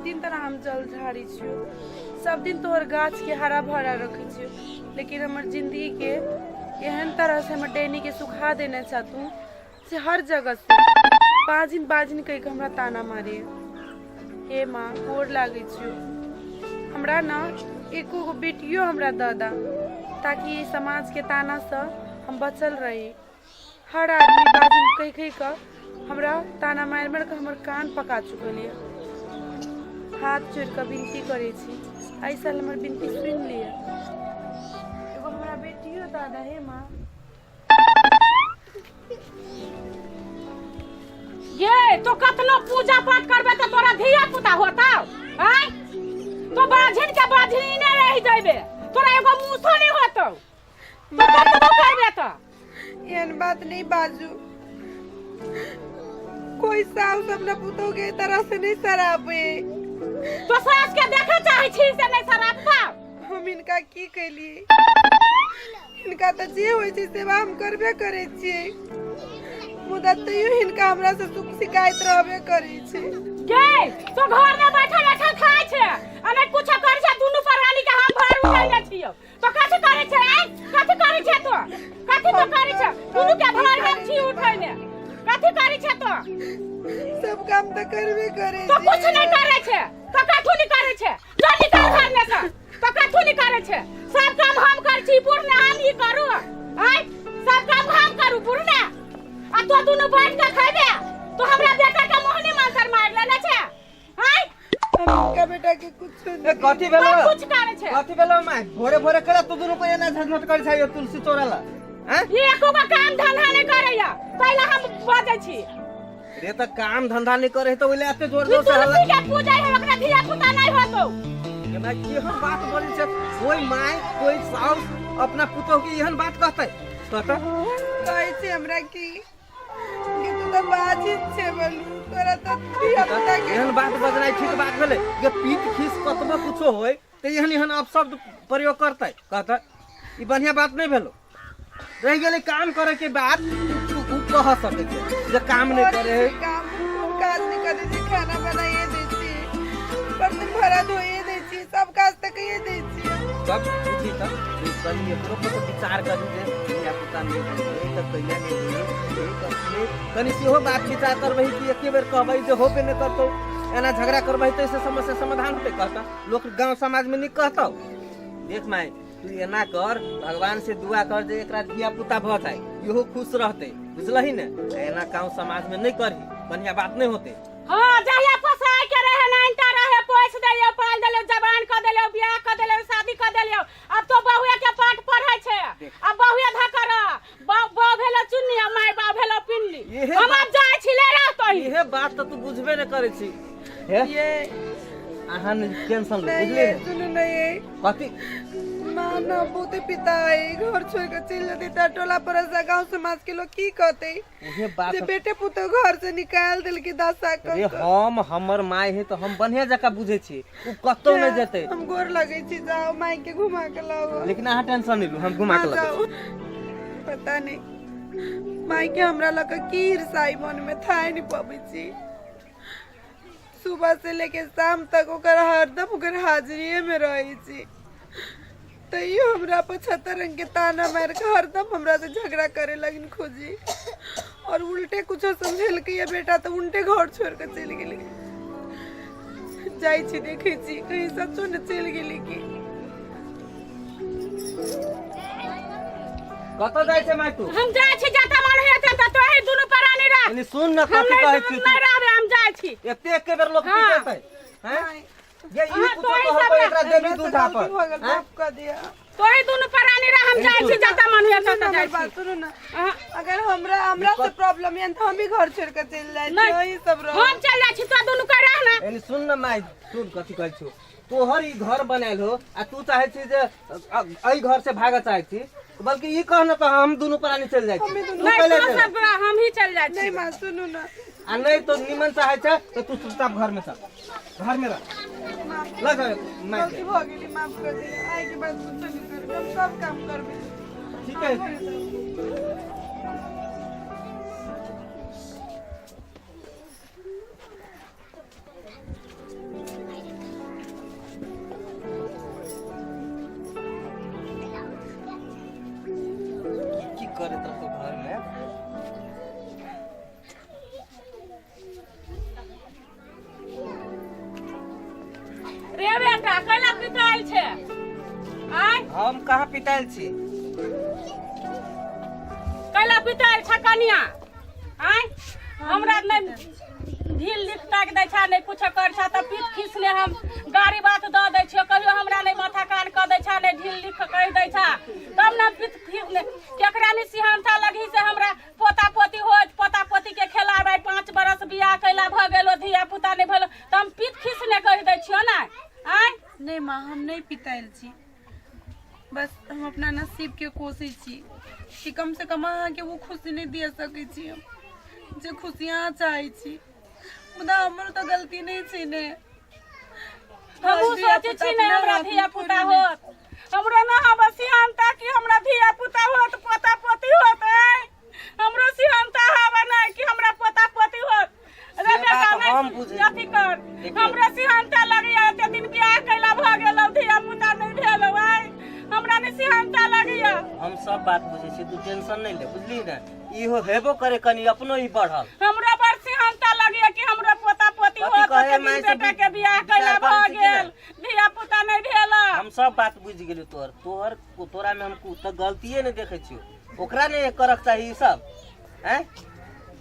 सब दिन तोरा हम जल ढारै छियौ, सब दिन तोहर गाछके हरा भरा रखै छियौ, लेकिन हमर जिन्दगीके एहन तरहसँ हमर डैनीके सुखा देने छह तू से हर जगह से बाजिन बाजिन कहि कऽ हमरा ताना मारैए। हे माँ, गोर लागै छियौ, हमरा ने एको गो बेटियो हमरा दऽ दऽ ताकि ई समाजके तानासँ हम बचल रही। हर आदमी बाजिन कहि कहि कऽ हमरा ताना मारि मारि कऽ हमर कान पका चुकल यऽ। हाथ जोड़ि कऽ विनती करै छी, एहि साल हमर विनती सुनि लिअ, एगो हमरा बेटियो दऽ दऽ हे माँ। ये तो कतनो पूजा पाठ करबे त तोरा धिया पुता होता आय? तो बाझिन के बाझिन ने रह जइबे, तोरा एगो मुसो नहीं होतो, तो कतनो करबे त। एहन बात नहीं बाजू, कोई सास अपना पुतोह के तरह से नहीं सरापे। तो सास के देखे चाहे छी से नहीं सरापता। हम इनका की कैलिए? हिनका तऽ जे होइ छै सेवा हम करबे करै छियै, मुदा तैयो हिनका हमरा से सुख शिकायत रहबे करै छै। गे तो घर में बैठल बैठल खाय छै आ नहीं कुछ करै छै, दुनू प्राणी के हम भार उठैले छियौ, तो कथी करै छै आय? कथी करै छै तो? कथी तो करै छै? दुनू के भार हम छी उठैले, कथी करै छै तो? सब काम तऽ करबे करै तो कुछ नहीं करै छै तो कथू नहीं करै छै, जो निकाल घर में से तो कथू नहीं करै छै। सब काम हम करै छी बुढ़ने, हम ही करू आय, सब काम हम करू बुढ़ने, आ तो दुनू बैठ के खैबे। तो हमरा बेटा के मोहनी मंत्र मार लेने छै आय। हम हिनका बेटा के कुछ ए कथी भेलो? सब कुछ करै छै। कथी भेलो माय? भोरे भोरे करे तू दुनू को एना झंझट करै छै तुलसी चोरा ला? हैं? ई एको गो काम धंधा नहीं करैया, पहले हम बजै छी। रे त काम धंधा नहीं करे त ओइले एते जोर ई जोर से हल्ला। तुलसी के पूजा है, ओकरा धिया पुता नहीं होतो। के भाई केहन बात बोलै छै? कोई माय कोई साउस अपना पुतोह के एहन बात कहतै? कहतै? कहै छै हमरा की कि तू तऽ बाजित छै बोलू, तोरा तऽ धिया पुता के एहन बात बजनाइ ठीक बात भेलै? जे पीट खीस कतबो कुछो होय तऽ एहन एहन अपशब्द प्रयोग करतै कहतै? ई बढ़िया बात नहीं भेलो। रह गेलै काम करे के बात, उ कह सकै छै जे काम नहीं करे है। काम काज नहीं करे छी, खाना बनाइए दै छी, बर्तन भरा धोइए दै छी, सब काज तऽ कहिए दै छी। सब बुझी तऽ कनी एकरो पर तऽ विचार करी जे धिया पुता नहीं होई तऽ कहिया नहीं होई, कनी कनी सेहो बात विचार करबही कि एके बेर कहबही जे होबे नहीं करतौ, एना झगड़ा करबही तऽ एहिसँ समस्या समाधान होतै? कहता लोक गाँव समाजमे नहीं कहतौ? देख माय, तू एना कर, भगवान से दुआ कर जे एकरा धिया पुता भऽ जाए, इहो खुश रहते, बुझलही ने? आ एना गाँव समाज में नहीं करही, बढ़िया बात नहीं होते। हाँ, जहिया पोसाय के रहे नाइनटा रहे, पोस देलियो, पाल देलियो, जवान क देलियो, बियाह क देलियो, शादी क देलियो, अब तो बहुए के पाठ पढ़ै छै, अब बहुए धकर बाउ भेलो चुन्नी आ माय बाउ भेलो पिन्नी। इहे हम अब जाइ छी ले रह तोही। इहे बात तऽ तू बुझबे नहि करै छी। हे ये अहाँ ने टेंशन लो, नहीं बुझलियै ये ने? सुनू नहीं ये कथी? माँ ना बहुते पिता है, घर छोड़ के चल जाते त टोला पड़ोस गांव समाज के लोग की कहते? उहे बात जे बेटे पुतोह घर से निकाल देल के दशा रे कर। हम हमर माय है तऽ हम बढ़िया जकाँ बुझै छी, उ कतौ नहि जेतै। हम गोर लगै छी, जाओ माई के घुमा के लाओ। लेकिन अहाँ टेंशन नहीं लू, हम घुमा के हाँ, लबै। जाओ। पता नहीं माई के हमरा लग की ईर्षाई मन में था नहीं पबै छी। सुबह से लेके शाम तक ओकर हरदम ओकर हाजिरिये में रहै छी, तैयो हमरा 75 रंग के ताना मार के हरदम हमरा से झगड़ा करे लगिन खोजी, और उल्टे कुछो समझेलकै ये बेटा तऽ उल्टे घर छोड़ के चलि गेलै। जाइ छी देखै छी कहीं सचो ने चलि गेलै की। कतऽ जाइ छै माय तू? हम जाइ छी जतऽ मन हेतै तऽ तोही दुनू प्राणी रह। कनी सुन ने, हम कथी नहीं कहै छी नहीं रहबै, हम जाइ छी। एते एके बेर लोक हाँ। पीटेतै? हैं ये ई हाँ, कुछो तोही कहलकै सब एकरा देबी हमरा दू से झापड़। गलती भऽ गेल, हैं? माफ कऽ दिअ। तोही दुनू प्राणी रह, हम जाइ छी जतऽ मन हेतै सुनू तऽ ने जाइ हमर बात छी। सुनू ने, अहाँ- अगर हमरा हमरा से प्रॉब्लम है तऽ हम भी घर छोड़ के चलि जाइ छी, नहीं। वही सब रह। हम चलि जाइ छी, तो दुनू के रह ने। एनी सुन ने माय, सुन कथी कहै छौ। तोहर ई घर बनायल हो आ तू चाहै छी जे एहि घर से भागऽ चाहै छी, बल्कि ई कह ने तऽ हम दुनू प्राणी चलि जाइ छी। तू नहीं पहिले तो चल। सब हम ही चल जाइ छी। नहीं माँ सुनू ने। आ नहीं तो निमन चाहै छै तऽ तू चुपचाप घर में चल, घर में रह। लग माय के। गलती भऽ गेली, माफ कर दिअ, आइ के बाद कुछो नहीं करबै, हम सब काम करबै। ठीक है। करैत रहतौ घरमे। रे बेटा, कैला पितायल छै आय? हम कहाँ पितायल छी? कैला पितायल छै कनिया आय? हमरा नहि ढील लिख ताकि दै छै, नहि कुछो कर छै, तऽ पीठ खींचने हम गाड़ी बात दऽ दै छियो। कहियो हमरा नहि माथा कान कऽ दै छै, नहि ढील लिख कहि दै छै, तब ने पीठ खींचने केकरा नहि सिहानता लगही से हमरा पोता पोती होत, पोता पोती के खेलाबै। 5 बरस बियाह कैला भऽ गेलो, धिया पुता नहि भेलो, तऽ हम पीठ खींचने कहि दै छियो ने आँय? नहि माँ, हम नहि पितायल छी। बस हम अपना नसीब के कोसै छी कि कम से कम अहाँके ओ खुशी नहि दिया सकै छी हम, जे खुशी अहाँ चाहै छी। मुदा हमरो तऽ गलती नहि छै ने। हमहूँ सोचै छी ने हमरा धिया पुता होत, हमरो न हब सिहानता कि हमरा धिया पुता होत, पोता पोती होत। आँय, हमरो सिहानता हब नहि कि हमरा पोता पोती होत। रे से बेटा, बात हम नहि बुझै अथी कर। देखियौ। हमरो सिहानता लगैया, एते दिन बियाह कैला भऽ गेल, धिया पुता नहि भेल। आँय, हमरा नहि सिहानता लगैया। हम सब बात बुझै छी, तू टेंशन नहि ले, बुझली ने? इहो हेबो करे, कनी अपनो ही बढ़ल। हमरो बड़ सिहानता लगैया कि हमरो पोता पोती कथी होत। कहे ओते दिन माय से बेटा के बियाह कैला विचार भऽ करै छी कि गेल, धिया पुता नहि भेल। हम सब बात बुझि गेलियौ तोहर। तोहर तोरा में हम तऽ गलतिये नहि देखै छियौ। ओकरा नहि करक चाही ई सब। हैं,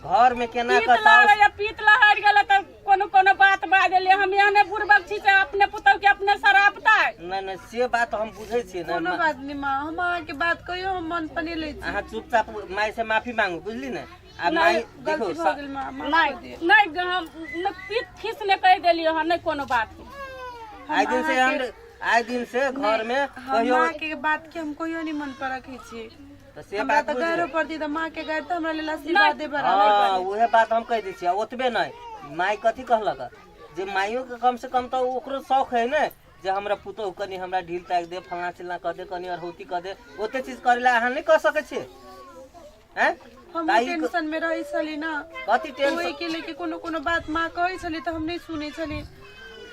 घर में केना पीत कऽ साउस लहरैया, पीत लहर गेलै तऽ कोनो कोनो बात बाजलियै। हम एहने बुड़बक छी से अपने पुतहु के अपने सरापतै? नहि नहि, से बात हम बुझै छियै ने। कोनो बात नहि माँ, हम अहाँके बात कहियो हम मन पर नहि लै छी। अहाँ चुपचाप माय से माफी मांगू, बुझली ने? आ नहि, माय देखो गलती भऽ गेल माँ, माफ नहि कऽ दिअ। नहि, हम नहि पीत खीस ने कहि देलियै हँ, नहि कोनो बात। आइ दिन से हम आइ दिन से घर में हम कहियो माँ के बात के हम कहियो नहीं मन पर रखे छी। तऽ से हमरा बात तऽ बुझ गायरो पड़ती तऽ माँ के गायर तऽ हमरा लेल आशीर्वादे बराबर। हाँ, उहे बात हम कहि दै छियै। ओतबे नहि, माय कथी कहलक जे माइयो के कम से कम तऽ ओकरो शौक है ने जे हमरा पुतोहु कनि हमरा ढील ताकि दे, फलना चिलना कऽ दे, कनि अरहौती कऽ दे। ओते चीज करै लए अहाँ नहि कऽ सकै छियै? हैं? हम ताहि टेंशन में रहै छली ना। कथी टेंशन? ओहि के लेके कोनो कोनो बात माँ कहै छली तऽ हम नहि सुनै छली,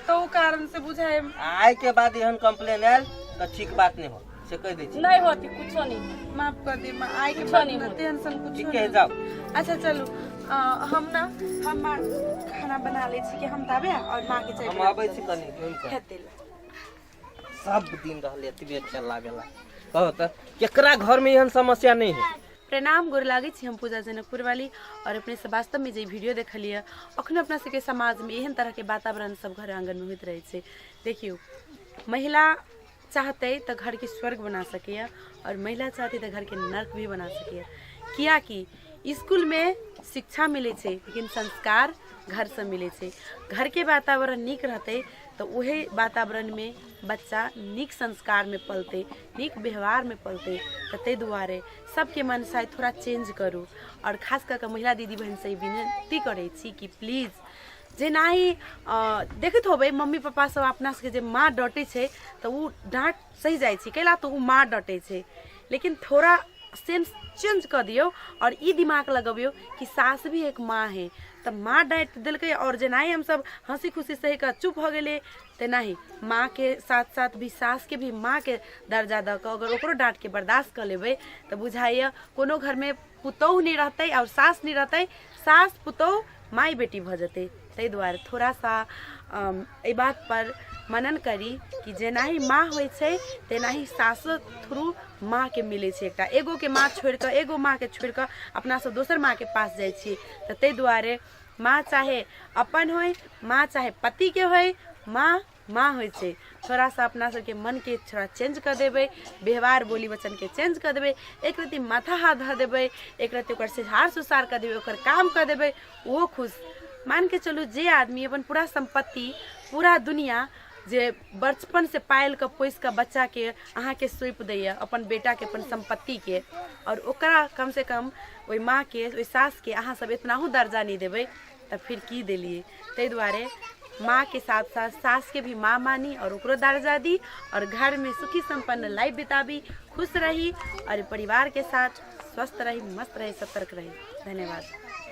तऽ ओ कारण से बुझाय। आइ के बाद एहन कम्प्लेन आयल तऽ ठीक बात नहि हो, से कहि दै छी। नहि होती, कुछो नहीं। माफ कर दे माँ, आइ के कुछो बाद नहीं ना होत। टेंशन कुछो ठीक नहीं है, होत। जाओ। अच्छा चलू, हम ना हम माँ खाना बना लै छी कि हम ताबे और माँ के चाय हम बना आबै के छी कनि घुमि कऽ। खेतै लए। सब दिन रहले एतबे खेला बेला। कहो तऽ केकरा घर में एहन समस्या नहीं है? प्रणाम, गोर लागै छी। हम पूजा जनकपुर वाली और अपने सब वास्तव में जे वीडियो देखलियै, अखनो अपना सबके समाज में एहन तरह के वातावरण सब घर आंगन में होइत रहै छै। देखियौ, महिला चाहतै तऽ घरके स्वर्ग बना सकैए और महिला चाहतै तऽ घरके नर्क भी बना सकैए, कियाकि स्कूलमे शिक्षा मिलै छै लेकिन संस्कार घरसँ मिलै छै। घरके वातावरण नीक रहतै तऽ ओहे वातावरणमे बच्चा नीक संस्कारमे पलतै, नीक व्यवहारमे पलतै। तऽ ताहि दुआरे सबके मनसाय थोड़ा चेंज करू आओर खास कऽ कऽ महिला दीदी बहिनसँ ई विनती करै छी कि प्लीज, जेनाही देखैत होबै मम्मी पप्पा सब अपना सबके जे माँ डँटै छै तऽ ओ डाँट सहि जाइ छै, कैला तऽ ओ माँ डँटै छै। लेकिन थोड़ा सेंस चेंज कऽ दियौ आओर ई दिमाग लगबियौ कि सास भी एक माँ है, तऽ माँ डाँटि देलकै आओर जेनाही हमसब हँसी खुशी सहि कऽ चुप भऽ गेलियै, तेनाही माँके साथ साथ भी सासके भी माँके दर्जा दऽ कऽ अगर ओकरो डाँटके बर्दाश्त कऽ लेबै तऽ बुझाइए कोनो घरमे पुतोहु नहि रहतै आओर सास नहि रहतै, सास पुतोहु माय बेटी भऽ जेतै। ताहि दुआरे थोड़ा सा एहि बातपर मनन करी कि जेनाही माँ होइ छै तेनाही सासो थ्रू माँके मिलै छै। एकटा एगोके माँ छोड़ि कऽ, एगो माँके छोड़ि कऽ अपना सब दोसर माँके पास जाइ छी। तऽ ताहि दुआरे माँ चाहे अपन होइ, माँ चाहे पतिके होइ, माँ माँ होइ छै। थोड़ा सा अपना सबके मनके थोड़ा चेंज कऽ देबै, व्यवहार बोली वचनके चेंज कऽ देबै, एक रत्ती माथा हाथ धऽ देबै, एक रत्ती ओकर सिहार सुसार कऽ देबै, ओकर काम कऽ देबै, ओहो खुश। मान के चलू जे आदमी अपन पूरा सम्पत्ति, पूरा दुनिया जे बचपन से पालि कऽ पोसि कऽ बच्चाके अहाँके सौंपि दैए, अपन बेटाके, अपन सम्पत्तिके, आओर ओकरा कम से कम ओहि माँके, ओहि सासके अहाँ सब एतनाहु दर्जा नहि देबै तऽ फिर की देलियै? ताहि दुआरे माँके साथ साथ सासके भी माँ मानी आओर ओकरो दर्जा दी आओर घरमे सुखी सम्पन्न लाइफ बिताबी, खुश रही और परिवारके साथ स्वस्थ रही, मस्त रही, सतर्क रही। धन्यवाद।